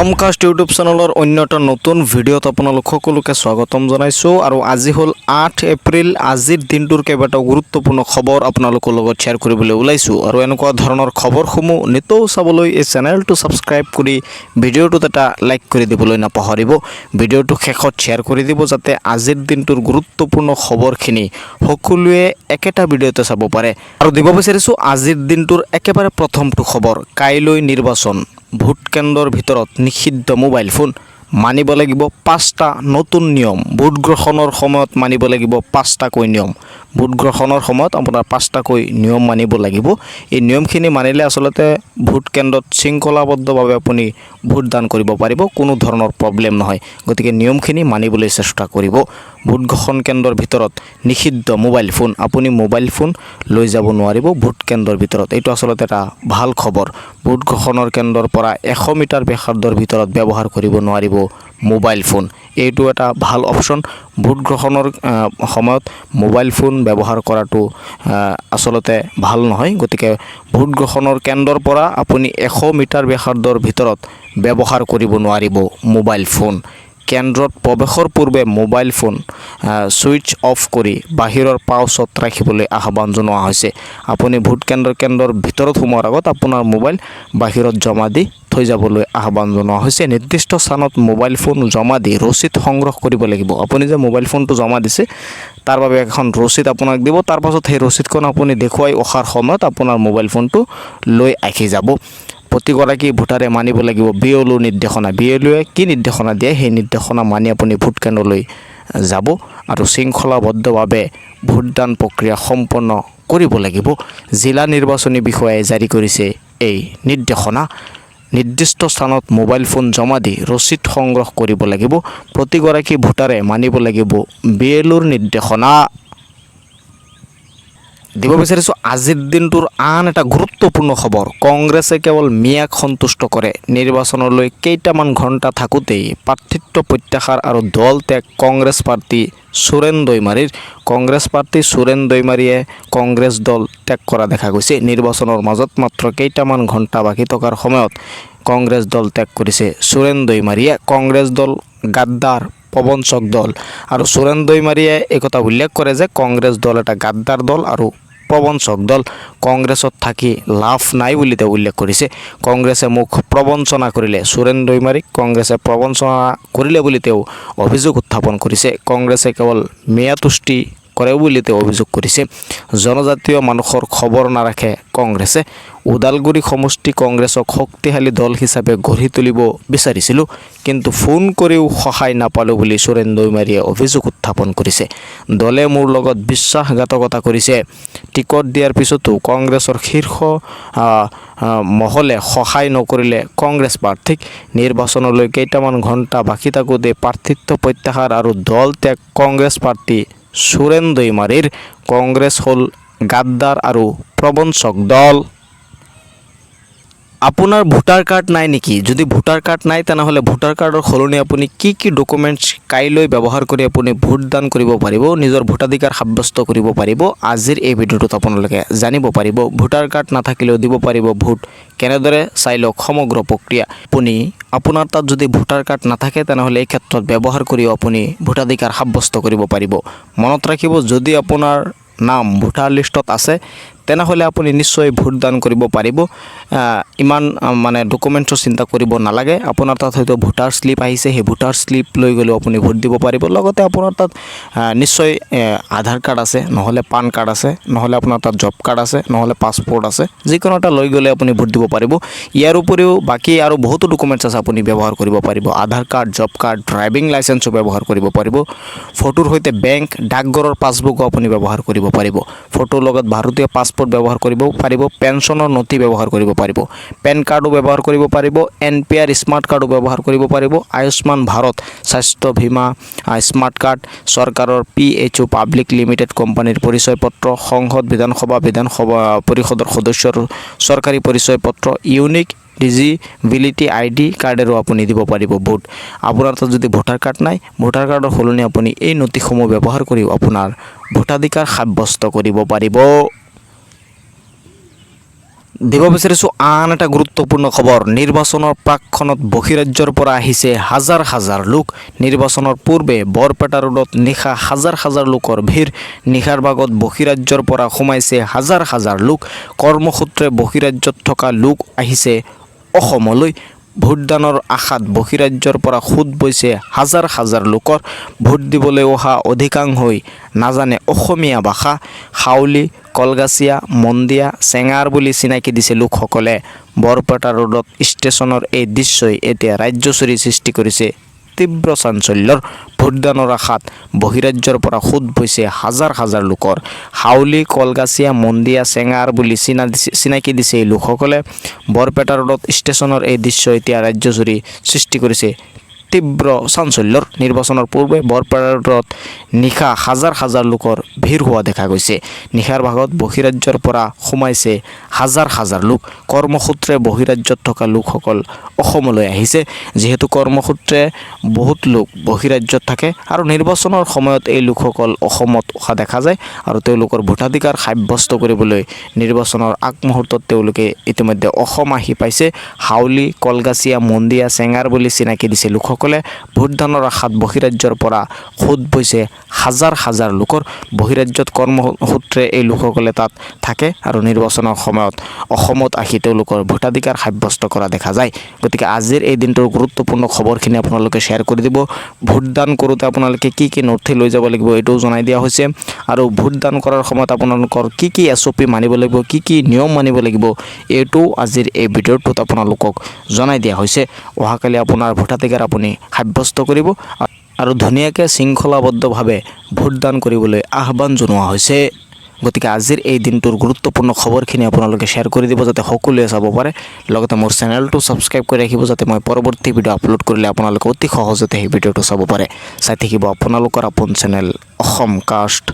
Assam caste YouTube চেনেলৰ অন্য এটা নতুন ভিডিঅ'ত আপোনালোক সকলোকে স্বাগতম জনাইছোঁ। আৰু আজি হ'ল 8 এপ্ৰিল। আজিৰ দিনটোৰ কেইবাটাও গুৰুত্বপূৰ্ণ খবৰ আপোনালোকৰ লগত শ্বেয়াৰ কৰিবলৈ ওলাইছোঁ। আৰু এনেকুৱা ধৰণৰ খবৰসমূহ নিতৌ চাবলৈ এই চেনেলটো ছাবস্ক্ৰাইব কৰি ভিডিঅ'টোত এটা লাইক কৰি দিবলৈ নাপাহৰিব। ভিডিঅ'টো শেষত শ্বেয়াৰ কৰি দিব, যাতে আজিৰ দিনটোৰ গুৰুত্বপূৰ্ণ খবৰখিনি সকলোৱে একেটা ভিডিঅ'তে চাব পাৰে। আৰু দিব বিচাৰিছোঁ আজিৰ দিনটোৰ একেবাৰে প্ৰথমটো খবৰ। কাইলৈ নিৰ্বাচন, ভোট কেন্দ্ৰৰ ভিতৰত নিষিদ্ধ মোবাইল ফোন, মানিব লাগিব পাঁচটা নতুন নিয়ম। ভোট গ্ৰহণৰ সময়ত মানিব লাগিব পাঁচটাকৈ নিয়ম। ভোট গ্ৰহণৰ সময়ত আপোনাৰ পাঁচটাকৈ নিয়ম মানিব লাগিব। এই নিয়মখিনি মানিলে আচলতে ভোট কেন্দ্ৰত শৃংখলাবদ্ধভাৱে আপুনি ভোটদান কৰিব পাৰিব, কোনো ধৰণৰ প্ৰব্লেম নহয়। গতিকে নিয়মখিনি মানিবলৈ চেষ্টা কৰিব। ভোট গ্ৰহণ কেন্দ্ৰৰ ভিতৰত নিষিদ্ধ মোবাইল ফোন। আপুনি মোবাইল ফোন লৈ যাব নোৱাৰিব ভোট কেন্দ্ৰৰ ভিতৰত। এইটো আচলতে এটা ভাল খবৰ। ভোট গ্ৰহণৰ কেন্দ্ৰৰ পৰা 100 মিটাৰ ব্যাসাৰ্ধৰ ভিতৰত ব্যৱহাৰ কৰিব নোৱাৰিব মোবাইল ফোন। এইটো এটা ভাল অপশ্যন। ভোট গ্ৰহণৰ সময়ত মোবাইল ফোন ব্যৱহাৰ কৰাটো আচলতে ভাল নহয়। গতিকে ভোট গ্ৰহণৰ কেন্দ্ৰৰ পৰা আপুনি 100 মিটাৰ ব্যাসাৰ্ধৰ ভিতৰত ব্যৱহাৰ কৰিব নোৱাৰিব মোবাইল ফোন। কেন্দ্ৰত প্ৰৱেশৰ পূৰ্বে মোবাইল ফোন ছুইচ অফ কৰি বাহিৰৰ পাউচত ৰাখিবলৈ আহ্বান জনোৱা হৈছে। আপুনি ভোট কেন্দ্ৰৰ ভিতৰত সোমোৱাৰ আগত আপোনাৰ মোবাইল বাহিৰত জমা দি থৈ যাবলৈ আহ্বান জনোৱা হৈছে। নিৰ্দিষ্ট স্থানত মোবাইল ফোন জমা দি ৰচিদ সংগ্ৰহ কৰিব লাগিব। আপুনি যে মোবাইল ফোনটো জমা দিছে, তাৰ বাবে এখন ৰচিদ আপোনাক দিব। তাৰ পাছত সেই ৰচিদখন আপুনি দেখুৱাই অহাৰ সময়ত আপোনাৰ মোবাইল ফোনটো লৈ আহি যাব। প্ৰতিগৰাকী ভোটাৰে মানিব লাগিব বি এল অ' নিৰ্দেশনা। বি এল অ'য়ে কি নিৰ্দেশনা দিয়ে, সেই নিৰ্দেশনা মানি আপুনি ভোট কেন্দ্ৰলৈ যাব আৰু শৃংখলাবদ্ধভাৱে ভোটদান প্ৰক্ৰিয়া সম্পন্ন কৰিব লাগিব। জিলা নিৰ্বাচনী বিষয়াই জাৰি কৰিছে এই নিৰ্দেশনা। নিৰ্দিষ্ট স্থানত মোবাইল ফোন জমা দি ৰচিদ সংগ্ৰহ কৰিব লাগিব। প্ৰতিগৰাকী ভোটাৰে মানিব লাগিব বি এল অ'ৰ নিৰ্দেশনা। দিব বিচাৰিছোঁ আজিৰ দিনটোৰ আন এটা গুৰুত্বপূৰ্ণ খবৰ। কংগ্ৰেছে কেৱল মিয়াক সন্তুষ্ট কৰে। নিৰ্বাচনলৈ কেইটামান ঘণ্টা থাকোঁতেই প্ৰাৰ্থিত্ব প্ৰত্যাহাৰ আৰু দল ত্যাগ কংগ্ৰেছ প্ৰাৰ্থী সুৰেণ দৈমাৰীৰ। কংগ্ৰেছ প্ৰাৰ্থী সুৰেণ দৈমাৰীয়ে কংগ্ৰেছ দল ত্যাগ কৰা দেখা গৈছে। নিৰ্বাচনৰ মাজত মাত্ৰ কেইটামান ঘণ্টা বাকী থকাৰ সময়ত কংগ্ৰেছ দল ত্যাগ কৰিছে সুৰেণ দৈমাৰীয়ে। কংগ্ৰেছ দল গাদ্দাৰ, প্ৰবঞ্চক দল। আৰু সুৰেণ দৈমাৰীয়ে এই কথা উল্লেখ কৰে যে কংগ্ৰেছ দল এটা গাদ্দাৰ দল আৰু প্ৰবঞ্চক দল। কংগ্ৰেছত থাকি লাভ নাই বুলি তেওঁ উল্লেখ কৰিছে। কংগ্ৰেছে মোক প্ৰবঞ্চনা কৰিলে। সুৰেণ দৈমাৰীক কংগ্ৰেছে প্ৰবঞ্চনা কৰিলে বুলি তেওঁ অভিযোগ উত্থাপন কৰিছে। কংগ্ৰেছে কেৱল মিয়াতুষ্টি কৰে বুলি তেওঁ অভিযোগ কৰিছে। জনজাতীয় মানুহৰ খবৰ নাৰাখে কংগ্ৰেছে। ওদালগুৰি সমষ্টি কংগ্ৰেছক শক্তিশালী দল হিচাপে গঢ়ি তুলিব বিচাৰিছিলোঁ, কিন্তু ফোন কৰিও সহায় নাপালোঁ বুলি সুৰেণ দৈমাৰীয়ে অভিযোগ উত্থাপন কৰিছে। দলে মোৰ লগত বিশ্বাসঘাতকতা কৰিছে। টিকট দিয়াৰ পিছতো কংগ্ৰেছৰ শীৰ্ষ আহ, আহ, মহলে সহায় নকৰিলে কংগ্ৰেছ প্ৰাৰ্থীক। নিৰ্বাচনলৈ কেইটামান ঘণ্টা বাকী থাকোঁতে প্ৰাৰ্থিত্ব প্ৰত্যাহাৰ আৰু দল ত্যাগ কংগ্ৰেছ প্ৰাৰ্থী সুৰেণ দৈমাৰীৰ। কংগ্ৰেছ হ'ল গাদ্দাৰ আৰু প্ৰবঞ্চক দল। আপোনাৰ ভোটাৰ কাৰ্ড নাই নেকি? যদি ভোটাৰ কাৰ্ড নাই, তেনেহ'লে ভোটাৰ কাৰ্ডৰ সলনি আপুনি কি কি ডকুমেণ্টছ কাইলৈ ব্যৱহাৰ কৰি আপুনি ভোটদান কৰিব পাৰিব, নিজৰ ভোটাধিকাৰ সাব্যস্ত কৰিব পাৰিব, আজিৰ এই ভিডিঅ'টোত আপোনালোকে জানিব পাৰিব। ভোটাৰ কাৰ্ড নাথাকিলেও দিব পাৰিব ভোট কেনেদৰে, চাই লওক সমগ্ৰ প্ৰক্ৰিয়া। আপোনাৰ তাত যদি ভোটাৰ কাৰ্ড নাথাকে, তেনেহ'লে এই ক্ষেত্ৰত ব্যৱহাৰ কৰিও আপুনি ভোটাধিকাৰ সাব্যস্ত কৰিব পাৰিব। মনত ৰাখিব, যদি আপোনাৰ নাম ভোটাৰ লিষ্টত আছে, তেনেহ'লে আপুনি নিশ্চয় ভোটদান কৰিব পাৰিব। ইমান মানে ডকুমেণ্টছৰ চিন্তা কৰিব নালাগে। আপোনাৰ তাত হয়তো ভোটাৰ শ্লিপ আহিছে, সেই ভোটাৰ শ্লিপ লৈ গ'লেও আপুনি ভোট দিব পাৰিব। লগতে আপোনাৰ তাত নিশ্চয় আধাৰ কাৰ্ড আছে, নহ'লে পান কাৰ্ড আছে, নহ'লে আপোনাৰ তাত জব কাৰ্ড আছে, নহ'লে পাছপৰ্ট আছে। যিকোনো এটা লৈ গ'লে আপুনি ভোট দিব পাৰিব। ইয়াৰ উপৰিও বাকী আৰু বহুতো ডকুমেণ্টছ আছে, আপুনি ব্যৱহাৰ কৰিব পাৰিব। আধাৰ কাৰ্ড, জব কাৰ্ড, ড্ৰাইভিং লাইচেঞ্চো ব্যৱহাৰ কৰিব পাৰিব। ফটোৰ সৈতে বেংক, ডাকঘৰৰ পাছবুকো আপুনি ব্যৱহাৰ কৰিব পাৰিব। ফটোৰ লগত ভাৰতীয় পাছপৰ্ট ব্যৱহাৰ কৰিব পাৰিব। পেঞ্চনৰ নথি ব্যৱহাৰ কৰিব পাৰিব। পেন কাৰ্ডো ব্যৱহাৰ কৰিব পাৰিব। এনপিআৰ স্মাৰ্ট কাৰ্ডো ব্যৱহাৰ কৰিব পাৰিব। আয়ুষ্মান ভাৰত স্বাস্থ্য বীমা স্মাৰ্ট কাৰ্ড, চৰকাৰৰ পিএইচঅ' পাব্লিক লিমিটেড কোম্পানীৰ পৰিচয় পত্ৰ, সংসদ, বিধানসভা, বিধানসভা পৰিষদৰ সদস্যৰ চৰকাৰী পৰিচয় পত্ৰ, ইউনিক ডিজেবিলিটি আইডি কাৰ্ডেৰো আপুনি দিব পাৰিব ভোট। আপোনাৰ তাত যদি ভোটাৰ কাৰ্ড নাই, ভোটাৰ কাৰ্ডৰ সলনি আপুনি এই নথিসমূহ ব্যৱহাৰ কৰিও আপোনাৰ ভোটাধিকাৰ সাব্যস্ত কৰিব পাৰিব। দিব বিচাৰিছোঁ আন এটা গুৰুত্বপূৰ্ণ খবৰ। নিৰ্বাচনৰ প্ৰাকক্ষণত বহিৰাজ্যৰ পৰা আহিছে হাজাৰ হাজাৰ লোক। নিৰ্বাচনৰ পূৰ্বে বৰপেটা ৰোডত নিশা হাজাৰ হাজাৰ লোকৰ ভিৰ। নিশাৰ ভাগত বহিৰাজ্যৰ পৰা সোমাইছে হাজাৰ হাজাৰ লোক। কৰ্মসূত্ৰে বহিৰাজ্যত থকা লোক আহিছে অসমলৈ। ভোটদানৰ আশাত বহিৰাজ্যৰ পৰা সোঁত বৈছে হাজাৰ হাজাৰ লোকৰ। ভোট দিবলৈ অহা অধিকাংশই নাজানে অসমীয়া ভাষা। হাউলি, কলগাছিয়া, মন্দিয়া, চেঙাৰ বুলি চিনাকি দিছে লোকসকলে। বৰপেটা ৰোডত ষ্টেচনৰ এই দৃশ্যই এতিয়া ৰাজ্যজুৰি সৃষ্টি কৰিছে তীব্ৰ চাঞ্চল্যৰ। ভোটদানৰ আশাত বহিৰাজ্যৰ পৰা সোঁত বৈছে হাজাৰ হাজাৰ লোকৰ। হাউলি, কলগাছিয়া, মন্দিয়া, চেঙাৰ বুলি চিনাকি দিছে এই লোকসকলে। বৰপেটা ৰোডত ষ্টেচনৰ এই দৃশ্য এতিয়া ৰাজ্যজুৰি সৃষ্টি কৰিছে তীব্ৰ চাঞ্চল্যৰ। নিৰ্বাচনৰ পূৰ্বে বৰপেটা ৰোডত নিশা হাজাৰ হাজাৰ লোকৰ ভিৰ হোৱা দেখা গৈছে। নিশাৰ ভাগত বহিৰাজ্যৰ পৰা সোমাইছে হাজাৰ হাজাৰ লোক। কৰ্মসূত্ৰে বহিৰাজ্যত থকা লোকসকল অসমলৈ আহিছে। যিহেতু কৰ্মসূত্ৰে বহুত লোক বহিৰাজ্যত থাকে আৰু নিৰ্বাচনৰ সময়ত এই লোকসকল অসমত অহা দেখা যায় আৰু তেওঁলোকৰ ভোটাধিকাৰ সাব্যস্ত কৰিবলৈ নিৰ্বাচনৰ আগমুহূৰ্তত তেওঁলোকে ইতিমধ্যে অসম আহি পাইছে। হাউলি, কলগাছিয়া, মন্দিয়া, চেঙাৰ বুলি চিনাকি দিছে লোকসকলে। ভোটদানৰ আশাত বহিৰাজ্যৰ পৰা সোঁত বৈছে হাজাৰ হাজাৰ লোকৰ। বহিৰাজ্যত কৰ্মসূত্ৰে এই লোকসকলে তাত থাকে আৰু নিৰ্বাচনৰ সময়ত অসমত আহি তেওঁলোকৰ ভোটাধিকাৰ সাব্যস্ত কৰা দেখা যায়। গতিকে আজিৰ এই দিনটোৰ গুৰুত্বপূৰ্ণ খবৰখিনি আপোনালোকে শ্বেয়াৰ কৰি দিব। ভোটদান কৰোঁতে আপোনালোকে কি কি নথি লৈ যাব লাগিব, এইটোও জনাই দিয়া হৈছে। আৰু ভোটদান কৰাৰ সময়ত আপোনালোকৰ কি কি এছঅ'পি মানিব লাগিব, কি কি নিয়ম মানিব লাগিব, এইটোও আজিৰ এই ভিডিঅ'টোত আপোনালোকক জনাই দিয়া হৈছে। অহাকালি আপোনাৰ ভোটাধিকাৰ আপুনি সাব্যস্ত কৰিব আৰু ধুনীয়াকৈ শৃংখলাবদ্ধভাৱে ভোটদান কৰিবলৈ আহ্বান জনোৱা হৈছে। গতিকে আজিৰ এই দিনটোৰ গুৰুত্বপূৰ্ণ খবৰখিনি আপোনালোকে শ্বেয়াৰ কৰি দিব, যাতে সকলোৱে চাব পাৰে। লগতে মোৰ চেনেলটো ছাবস্ক্ৰাইব কৰি ৰাখিব, যাতে মই পৰৱৰ্তী ভিডিঅ' আপলোড কৰিলে আপোনালোকে অতি সহজতে সেই ভিডিঅ'টো চাব পাৰে। চাই থাকিব আপোনালোকৰ আপোন চেনেল অসম কাষ্ট।